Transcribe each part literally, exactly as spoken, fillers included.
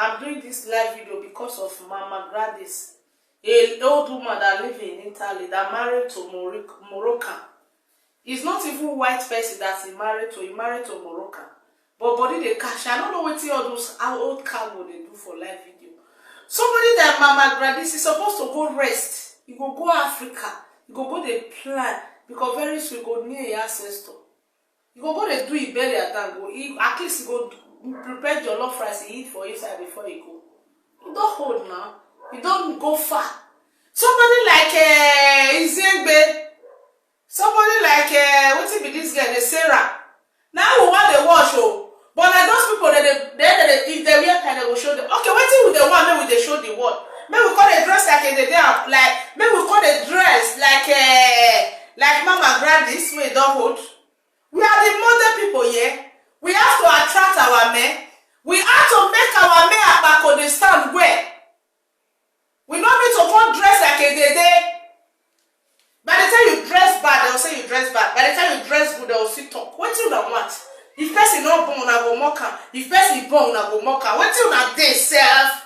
I'm doing this live video because of Mama Gladys, a old woman that live in Italy that married to Moric- Moroccan. It's not even white person that he married to, he married to Moroccan. But body dey catch, I don't know wetin all those old cargo dey do for live video. Somebody that Mama Gladys is supposed to go rest, he go go Africa, he go go dey plan, because very soon he go near him ancestor. He go go dey do him burial time, go eat, at least he go do- prepare jollof rice, he eat for inside before he go. He don old now, he don go far. Somebody like uh, Izegbe, somebody like uh, wetin be this girl, the Sarah. Now we want the watch oh, but like those people that they, they, they, if they wear pants, they will show them. Okay, wetin we dey want, make we dey show the world. Make we come dey dress like a dey dey am, like make we come dey dress like uh, like Mama Gladys wey don old. We are the modern people here. We have to attract our men. We have to make our men agbako dey stand well. We no need to come dress like a dey dey. By the time you dress bad, they'll say you dress bad. By the time you dress good, they'll still talk. Wetin una want? If person no born, una go mock am. If person born, una go mock am. Wetin una dey sef?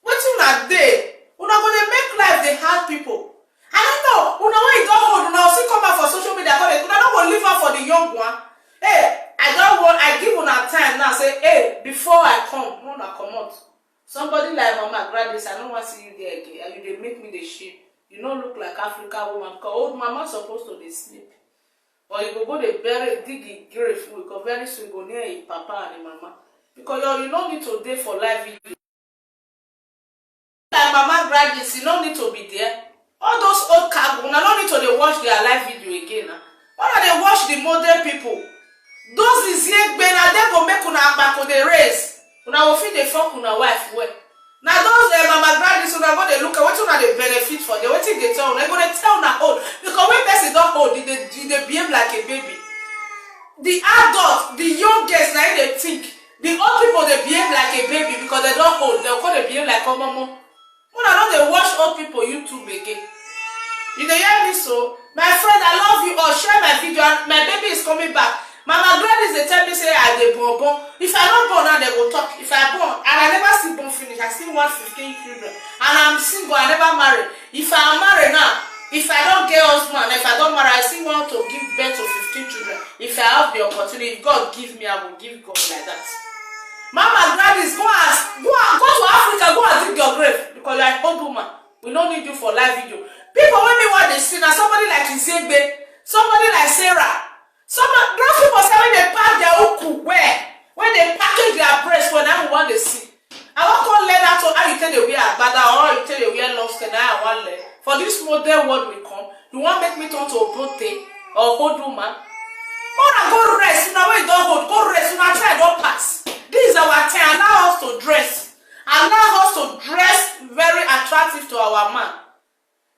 Wetin una dey? Una go dey make life dey hard people. I don't know. Una wey don old, una still come out for social media come dey. Una no go leave am for the young one. Hey, I don warn, I give una time now. Say, hey, before I come, make una comot. Somebody like Mama Gladys, I no wan see you there again. And you dey make me dey shame. You no look like African woman because old mama suppose to dey sleep. But you go go dey bury, dig him grave full because very soon you go near him papa and him mama. Because you, you no need to dey for live video. Like Mama Gladys, you no need to be there. All those old cargo, una no need to dey watch their live video again na. Una dey watch the modern people. Those Izegbe na dem go make una agbako dey raise. Una go fit dey fuck una wife well. Na those uh, Mama Gladys una go dey look at wetin una dey benefit for there. Wetin dey tell una? E go dey tell una old. Because when person don old, e dey e dey behave like a baby. The adult, the youngest, na im dey think. The old people dey behave like a baby because dem don old. Dem come dey behave like omomo. Una no dey watch old people YouTube again. You dey hear me so? My friend, I love you all. Share my video. And my baby is coming back. Mama Gladys dey tell me say I dey born born. If I no born now, dem go talk. If I born, and I never still born finish, I still want fifteen children. And I'm single, I never marry. If I marry now, if I don get husband, if I don marry, I still want to give birth to fifteen children. If I have the opportunity, if God give me, I will give God like that. Mama Gladys, go and go and go to Africa, go and dig your grave because you are an old woman. We no need you for live video. People wey me wan dey see na somebody like Izegbe, somebody like Sarah. Some of those people say when they pack their uku well, when they package their breast well, na we wan dey see. I wan come learn how to how you take dey wear agbada or how you take dey wear long skirt. Na I wan learn. For this modern world we come, you wan make me turn to obote or old woman? Una go rest. Una wey don old, go rest. Una time don pass. This is our time. Allow us to dress. Allow us to dress very attractive to our man.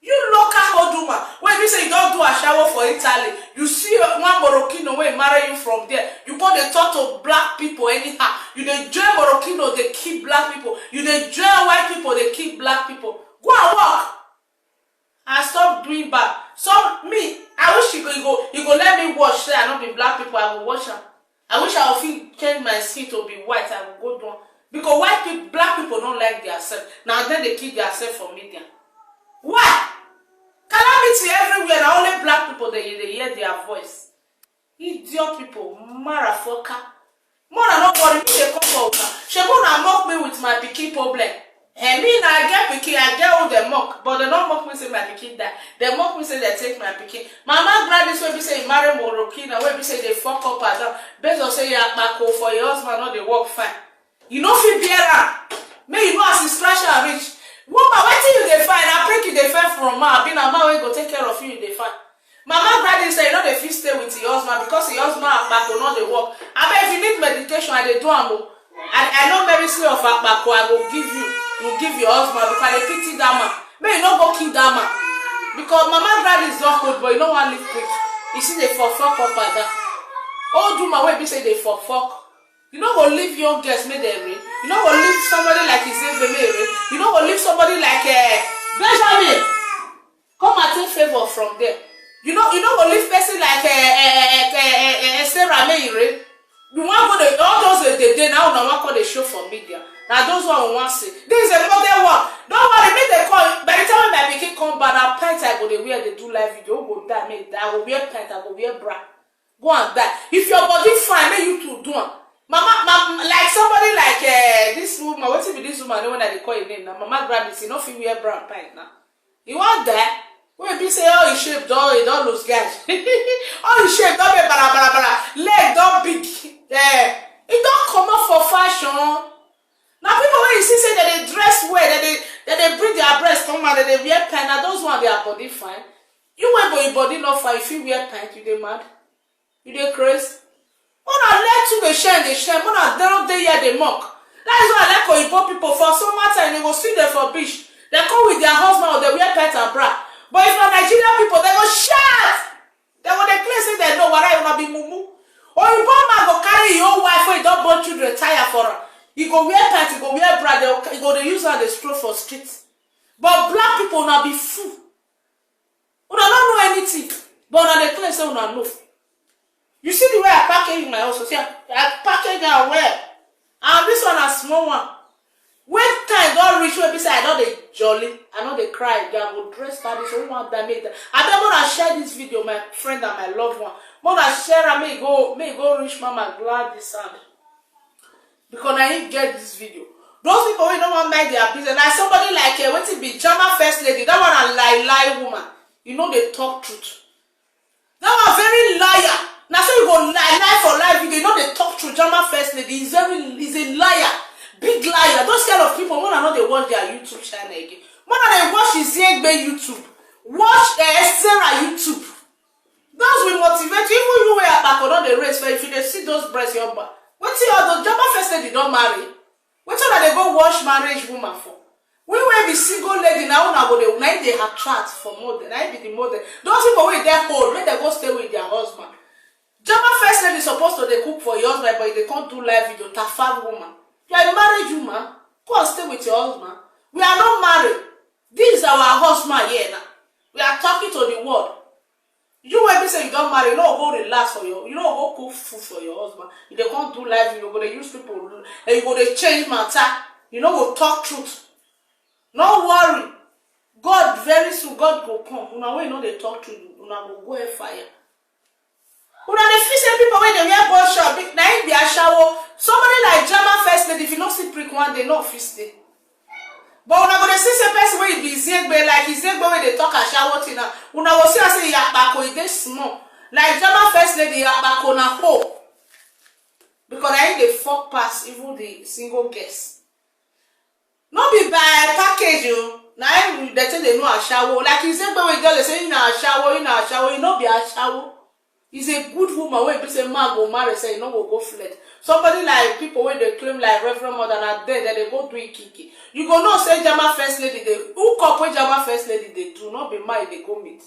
You local old woman wey be say you don do ashawo for Italy, you see one Moroccan wey marry you from there, you come dey talk to black people anyhow. You dey join Moroccan dey kill black people. You dey join white people dey kill black people. Go and work and stop doing bad. So me, I wish you go, you go, you go let me watch say I no be black people, I go watch am. I wish I fit change my skin to be white, I go go do am. Because white people, black people don't like their self. Now then they kill their self for media. Why? Calamity everywhere, na only black people dey dey hear their voice. Idiot people, motherfucker. Mona no worry, me dey come for una. Shebi una mock me with my pikin problem. Eh, me na I get pikin, I get who dem mock, but dem no mock me say my pikin die. Dem mock me say dem take my pikin. Mama Gladys wey be say e marry Moroccan, wey be say dey fuck up and down, based on say your akpako for your husband no dey work fine. You no fit bear am. Make you know as e scratch am reach. Woman, wetin you dey find? Na prick you dey find from man, abi na man wey go take care of you you dey find? Mama Gladys say you no dey fit stay with your husband because your husband akpako no dey work. Abeg, if you need medication, I dey do am o. I, I know mercy of akpako, I go give you. You give your husband because I dey pity that man. Make you no go kill that man. Because Mama Gladys don old, but you no wan leave quick. You see dey for fuck up and down. Old woman wey be say dey for fuck. You no go leave young girls make dem rape. You no go leave somebody like Izegbe make e rape. You no go leave somebody like uh, Benjamin. Come and take favor from there. You know, you no go leave person like uh, uh, uh, uh, uh, Sarah make e rape. You wan go dey, all those dey dey dey now, una wan come dey show for media. Na those one we wan see. This is a modern one. Don't worry, make dem call. By the time my pikin come back, na pant I go dey wear, dey do live video. Who go die? Make die. I go wear pant, I go wear bra. Go and die. If your body fine, make you too do am. Mama, mama, like somebody like uh, this woman. Wetin be this woman? The one that they call her name now. Mama Gladys, you no fit wear bra and pant now. You wan die? Wey be say all his shape don, he don lose guys. All his shape don be bara bara bara. Leg don big. Eh, e don comot for fashion. Na people wey you see say dem dey dress well, dem dey dem dey bring their breast come out, dem dey wear pant. Na those one their body fine. You wey bo your body no fine, you fit wear pant, you dey mad? You dey craze? Una let too dey shine dey shine, una don dey here dey mock. That is why I like oyibo people for summer time, they go see them for beach. They come with their husband or they wear pant and bra. But if na Nigerian people, they go shout. They go dey claim say they know whether una be mumu. Oyibo man go carry your own wife wey don born children tire for am. He go wear pant, he go wear bra, they go, he go dey use am dey stroll for street. But black people, una be fool. Una no know anything, but una dey claim say una know. You see the way I package my house, see, I package am well. And this one na small one. When time don reach wey be say I don dey jolly, I no dey cry again, I go dress that this one, one time make that. Abeg, make una share this video, my friend and my loved one. Make una share am, make e go, make e go reach Mama Gladys hand. Because na him get this video. Those people wey no wan mind their business, like somebody like uh, wetin be Jama first lady, that one na lie lie woman. You know they talk truth. That one very liar. Na so you go lie lie for life. You dey know they talk truth. Jama first lady is very is a liar, big liar. Those kind of people, when I know they watch their YouTube channel again. When I dey watch Iziegbe YouTube, watch uh, Sarah YouTube. Those will motivate you. Even you wey akpako don dey raise for, if you dey see those breasts, your ba wetin all those Jama first lady don marry? Wetin una dey go watch marriage woman for? We wey be single lady, na una go dey, na im dey attract for model, na im be the model. Those people wey dey old, make dem go stay with their husband. Jama first lady suppose to dey cook for your husband, but you dey come do live video, tafad woman. You are a married woman, go and stay with your husband. We are not married. This is our husband here now. We are talking to the world. You wey be say you don marry, you no go relax for your, you no go cook food for your husband. You dey come do live, you go dey use people, and you go dey change matter. You no go talk truth. No worry, God very soon God go come. Una wey no dey talk truth, una go go hell fire. Una dey feel say people wey dey wear boy short, na im be ashawo. Somebody like Jama first lady, if you no see prick one day, no fit stay. But una go dey see say person wey be Iziegbe, like Iziegbe wey dey talk ashawo thing now, una go see am say Iyapako e dey small. Like Jama first lady, Iyapako na hoe. Because na him dey fuck pass even the single girls. No be by package o. Na him dey take dey know ashawo. Like Iziegbe wey just dey say him na ashawo, him na ashawo, he no be ashawo. He's a good woman wey be say man go marry, say he no go go flirt. Somebody like people wey dey claim like Reverend Mother, na there dem dey go do ikiki. You go know say Jama first lady dey hook up wey Jama first lady dey do, no be man e dey go meet.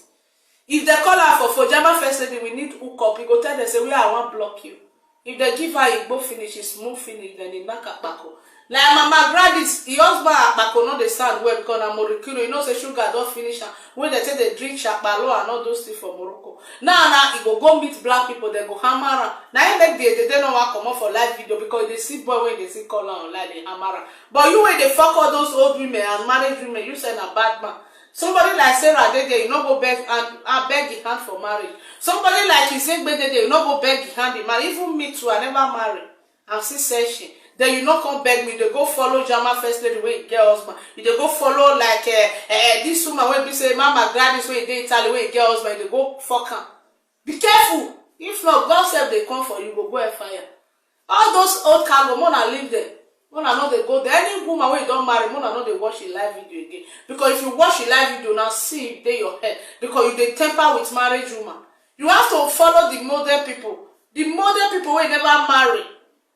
If dem call am for phone, Jama first lady, we need hook up, he go tell dem say where I wan block you. If dem give her igbo finish, he smooth finish, then he knack akpako. Like Mama Gladys, her husband akpako no dey sound well because na morikino. You know say sugar don finish am. When dem take dey drink shakpalo and all those things for Morocco. Now now he go go meet black people, dem go hammer am. Na him make the edede no wan comot for live video because he dey see boy wey dey see call am online dey hammer am. But you wey dey fuck all those old women and married women, you say na bad man. Somebody like Sarah dey there, you no go beg and I beg the hand for marriage. Somebody like Iziegbe dey there, you no go beg the hand in marriage. Even me too, I never marry. I'm still searching. Then you no come beg me. They go follow Jama first lady wey get husband. You dey go follow like uh, uh, this woman wey be say Mama Gladys wey dey Italy wey get husband. They go fuck am. Be careful. If not, God self dey come for you. Go go and fire. All those old cargo, mona leave them. Mona no dey go there. Any woman wey don marry, mona no dey watch a live video again. Because if you watch a live video now, see dey your head. Because you dey temper with marriage woman. You have to follow the modern people. The modern people wey never marry.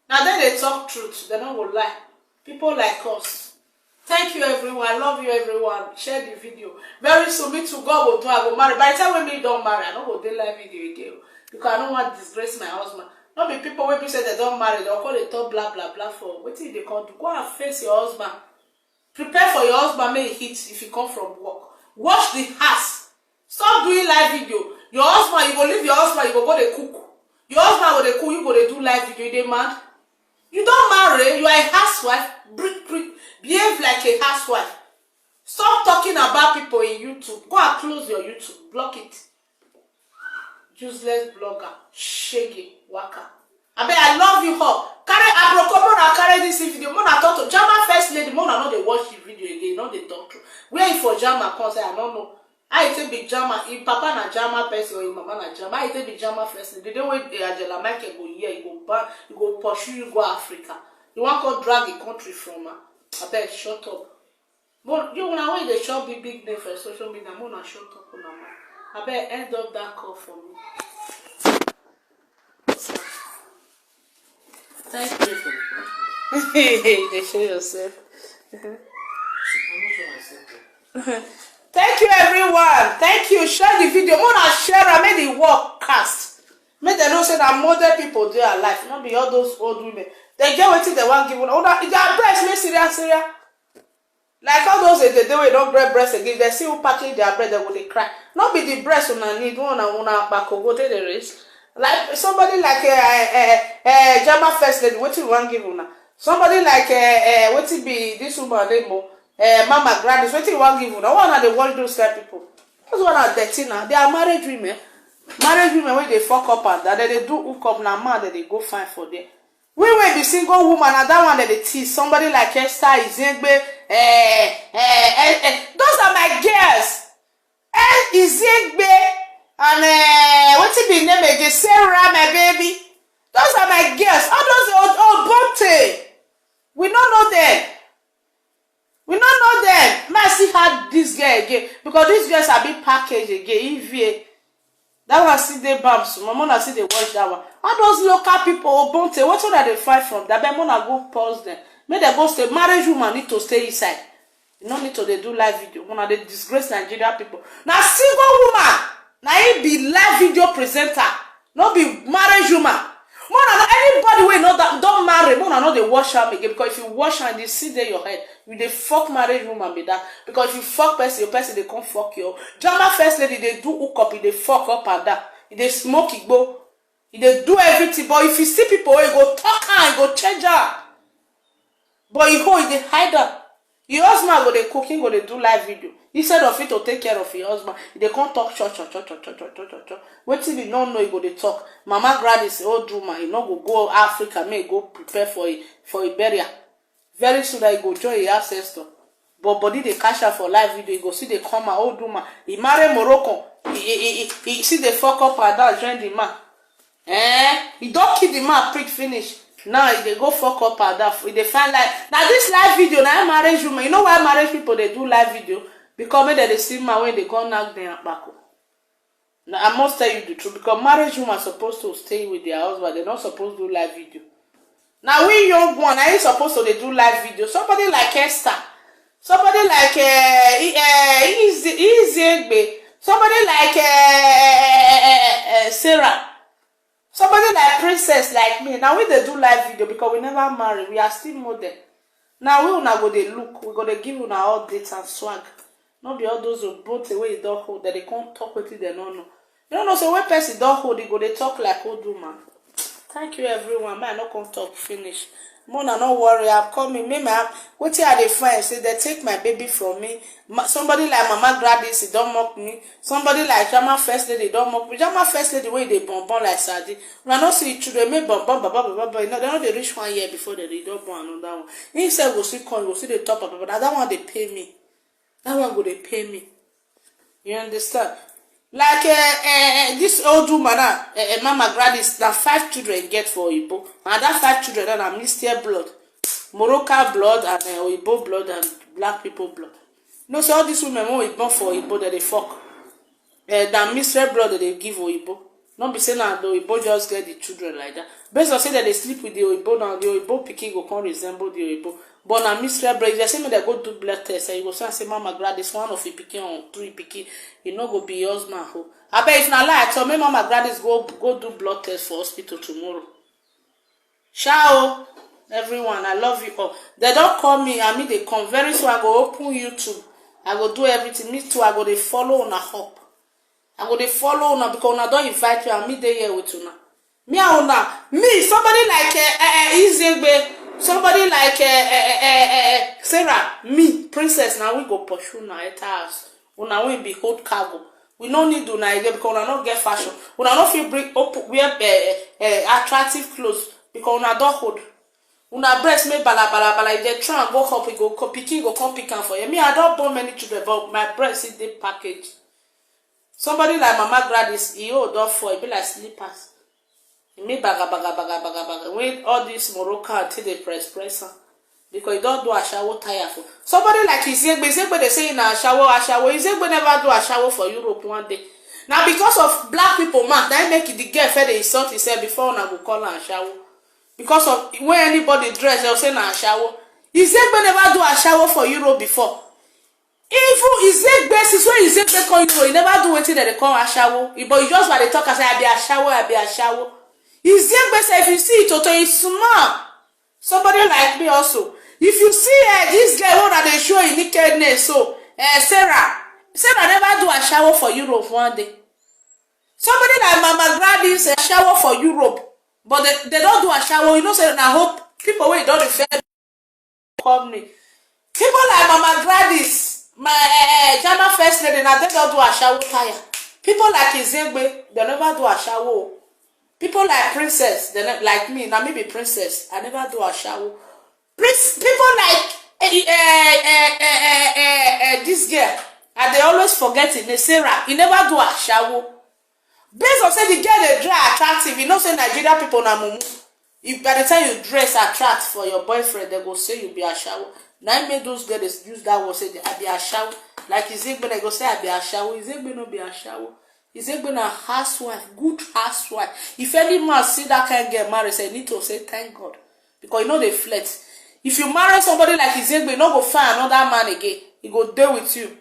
Now then they talk truth. They no go lie. People like us. Thank you everyone. I love you everyone. Share the video. Very soon, me too. God will do. I go marry. By the time when me don't marry, I no go dey live video again. Because I don't want to disgrace my husband. Not be people wey be say they don't marry. They'll call it talk blah blah blah for. Wetin they come do? Go and face your husband. Prepare for your husband. May he hit if he come from work. Wash the house. Stop doing live video. Your husband, you go leave your husband. You go go dey cook. Your husband go dey cook, you go dey do live video, you dey mad? You don marry, you are a housewife, bre- bre- behave like a housewife. Stop talking about people in YouTube. Go and close your YouTube, block it. Useless blogger, shege, waka. Abeg, I love you all. Carry aproko, mona carry this video, mona talk to Jama first lady, mona no dey watch the video again, no dey talk to. Where you for Jama come say, I don't know. I take be Jama, if papa na Jama person or if mama na Jama, I take be Jama person. The day when eh, Angela Michael go here, you go ban, you go pursue you go Africa. You wan come drag the country from her. Abeg, shut up. But you una wey dey show big big name for social media, mona shut up una mouth. Abeg, end up that call for me. Thank you. Dey show yourself. Thank you, everyone. Thank you. Share the video. Mona share am, make the work cast. Make dem know say na modern people dey alive, no be all those old women. Dem get wetin dem wan give una. Una their breast make serious serious. Like all those dey dey wey don bread breast again, dem see who package their bread, dem go dey cry. No be the breast una need, una una akpako go take dey raise. Like somebody like uh, uh, uh, Jama first lady, wetin we wan give una? Somebody like uh, uh, wetin be this woman name o? Uh, Mama Gladys, wetin we wan give una? Why una dey watch those kind people? Those one are dirty now. They are married women. Married women wey dey fuck up and down, dem dey do hook up na man dem dey go find for there. We wey be single woman, na that one dem dey tease. Somebody like Esther Izegbe, eh, eh, eh, eh, those are my girls. Eh, Izegbe and eh, wetin be name again? Sarah, my baby. Those are my girls. All those old old bonte. We no know them. We no know them. May I see how this girl again because this girl sabi package again. Ivie. That one still dey bam small. Mona still dey watch that one. All those local people, Obonte, wetin una dey find from there? Abeg, mona go pause them. Make dem go stay. Marriage woman need to stay inside. You no need to dey do live video. Una dey disgrace Nigeria people. Na single woman na im be live video presenter. No be marriage woman. Mona no anybody wey no da- don marry, mona no dey wash am again because if you wash am, e dey still dey your head. You dey fuck marriage woman be that because if you fuck person, your person dey come fuck you. Drama first lady dey do hook up, e dey fuck up and down, e dey smoke igbo, e dey do everything. But if you see people wey go talk am, e go change am. But e hold, e dey hide am. Your husband go dey cook, him go dey do live video. Instead of him to take care of your husband, he dey come talk cho cho cho cho cho cho cho cho cho. Wetin he no know, he go dey talk. Mama Gladys, old woman, he no go go Africa, make he go prepare for a for a burial. Very soon, that he go join a ancestor. But body dey catch am for live video, he go see dey come out, old woman. He marry Moroccan, he he he he, he see dey fuck up and down, join the man. Eh, he don kill the man prick finish. Now he dey go fuck up and down. He dey find life. Na this live video na marriage woman. You know why marriage people dey do live video? Because make dem dey see man wey dey come knack dem akpako. Na I must tell you the truth because marriage woman suppose to stay with their husband. They no suppose do live video. Na we young one, na you suppose to dey do live video. Somebody like Esther, somebody like uh, uh, Easy Easy Egbe, somebody like uh, uh, uh, uh, Sarah. Somebody like princess like me, na we dey do live video because we never marry, we are still modern. Na we una go dey look, we go dey give una updates and swag. No be all those obote wey you don hold, dem dey come talk wetin dem no know. You no know say when person don hold, e go dey talk like old woman. Thank you everyone, make I no come talk finish. Mona no worry, I'm coming. Me, my wetin I dey find say dem take my baby from me. Ma, somebody like Mama Gladys, e don mock me. Somebody like Jama first lady don mock me. Jama first lady wey dey born born like sardine. Una no see children make born born baba baba baba. You know, dem no dey reach one year before dem dey don born another one. Him sef go still come, go still dey talk baba baba. Na that one dey pay me. That one go dey pay me. You understand? Like uh, uh, this old woman now, uh, uh, Mama Gladys, na five children get for Oyibo. And that five children now na mixture blood. Moroccan blood and uh, Oyibo blood and black people blood. You know, so all these women when we born for Oyibo, that they fuck. Uh, that mixture blood that they give Oyibo. No be say na the Oyibo just get the children like that. Based on say that they sleep with the Oyibo now, the Oyibo pikin go come resemble the Oyibo. But na mixture blood. If they say me they go do blood test, and you go say, say Mama Gladys, one of the pikin or three pikin, you no go be your husband ho. I bet if na lie, I tell me Mama Gladys go go do blood test for hospital tomorrow. Ciao, everyone. I love you all. They don't call me, I mean they come. Very soon I go open YouTube. I go do everything. Me too, I go dey follow una up. I go dey follow una because una don invite me and me dey here with una. Me and una, me, somebody like uh, uh, Izegbe, somebody like uh, uh, uh, uh, Sarah, me, princess, now we go pursue na enter house. Una wey be hold cargo. We no need una again because una no get fashion. Una no fit bring open wear uh, uh, attractive clothes because una don hold. Una breast make bala bala bala. If they try and go up, e go co- pikin go come pick am for you. Me, I don born many children, but my breast is the package. Somebody like Mama Gladys, e old don fall, e be like slippers. E make baga baga baga baga baga. When all this Moroccan till they press press am. Because e don do ashawo tire for somebody like Izegbe. Izegbe dey say na ashawo, ashawo. Izegbe never do ashawo for Europe one day. Now because of black people mouth, that make the girl fair dey insult himself before una go call am ashawo. Because of when anybody dress, they'll say na ashawo. Izegbe never do ashawo for Europe before. Even Izegbe, since when Izegbe come Europe, he never do wetin dem dey call ashawo. He- But you just by the talk and say, "I be ashawo, I be ashawo." Izegbe say, if you see it, Toto, it's small. Somebody like me also. If you see uh, this girl wey una dey show im nakedness, so uh, Sarah, Sarah never do ashawo for Europe one day. Somebody like Mama Gladys uh, ashawo for Europe, but they, they don't do ashawo. You know, say na hope people wey don refer call me. People like Mama Gladys, my uh, German first lady, now they don't do ashawo tire. People like Izegbe, they never do ashawo. People like princess, they ne- like me, now me be princess. I never do ashawo. Prince, people like uh, uh, uh, uh, uh, uh, uh, this girl, and they always forget it. Sarah, he never do ashawo. Based on say the girl dey dry attractive, you know say Nigeria people na mumu. If by the time you dress attract for your boyfriend, they go say you be ashawo. Now I make those girls dey use that word say they- I be ashawo. Like Izegbe, they go say I be ashawo. Izegbe no be ashawo. Izegbe na housewife, good housewife. If any man see that kind girl marry, say need to say thank God because you know they flirt. If you marry somebody like Izegbe, you no go find another man again. He go dey with you.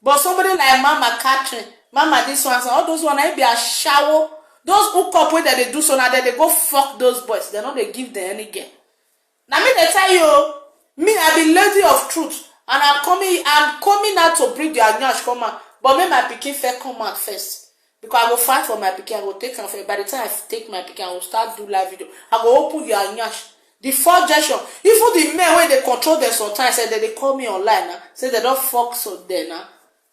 But somebody like Mama Catherine, Mama this one, so all those one, I be ashawo. Those hook up wey dem dey do so now, dem dey go fuck those boys. They no dey give them any girl. Now me they tell you, me I be lady of truth, and I'm coming, I'm coming out to bring the anyash come out. But me my pikin fair come out first. Because I go fight for my pikin, I go take am first. By the time I take my pikin, I go start do live video. I go open the anyash. The four gesture, even the men wey dey control them sometimes, say they dey call me online now. Say they don fuck so there now.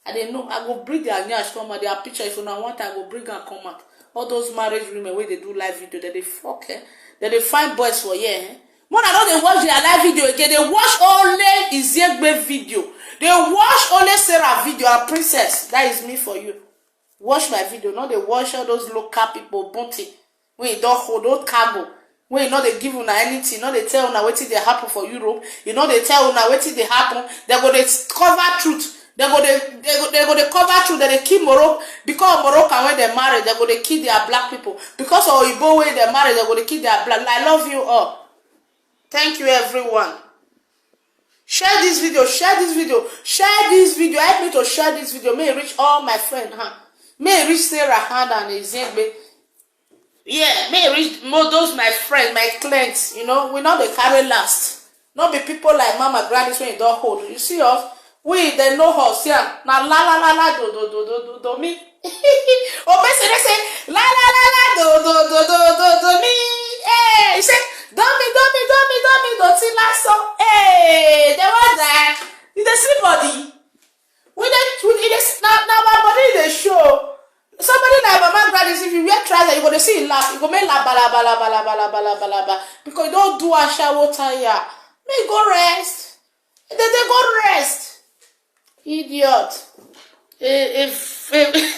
I dey know. I go bring their nyash come out, their picture. If una want, I go bring am come out. All those married women wey dey do live video, they dey fuck eh. They dey find boys for here eh. More I don dey watch their live video again. They watch only Izegbe video. They watch only Sarah video and princess. That is me for you. Watch my video, not they watch all those local people bounty. When you don't hold old cargo, when you know they give una anything, no they tell una wetin dey happen for Europe, you know they tell una wetin dey happen, they go they cover truth. They go they, they go they go they cover truth. They, they kill Morocco because of Moroccan when they marry, they go they kill their black people. Because of Oyibo when they marry, they go they kill their black. I love you all. Thank you everyone. Share this video, share this video, share this video. Help me to share this video. May it reach all my friend hand. May it reach Sarah hand and Izegbe. Yeah, may it reach mo those my friends, my clients. You know, we not the carry last. Not be people like Mama Gladys when you don't hold. You see us, we they know us here. Now la la la la do do do do do do me. Oh, person they say la la la la do do do do do do me. Hey, he say do me do me do me do me do ti lasso. Hey, they want that. You dey see body? We dey we e dey s- na na our body dey show. Somebody like Mama Gladys, if you wear trouser, you go dey see e laugh. You go make laba laba laba laba laba laba laba because you don do ashawo tire. Make you go rest. They dey go rest. Idiot. If, if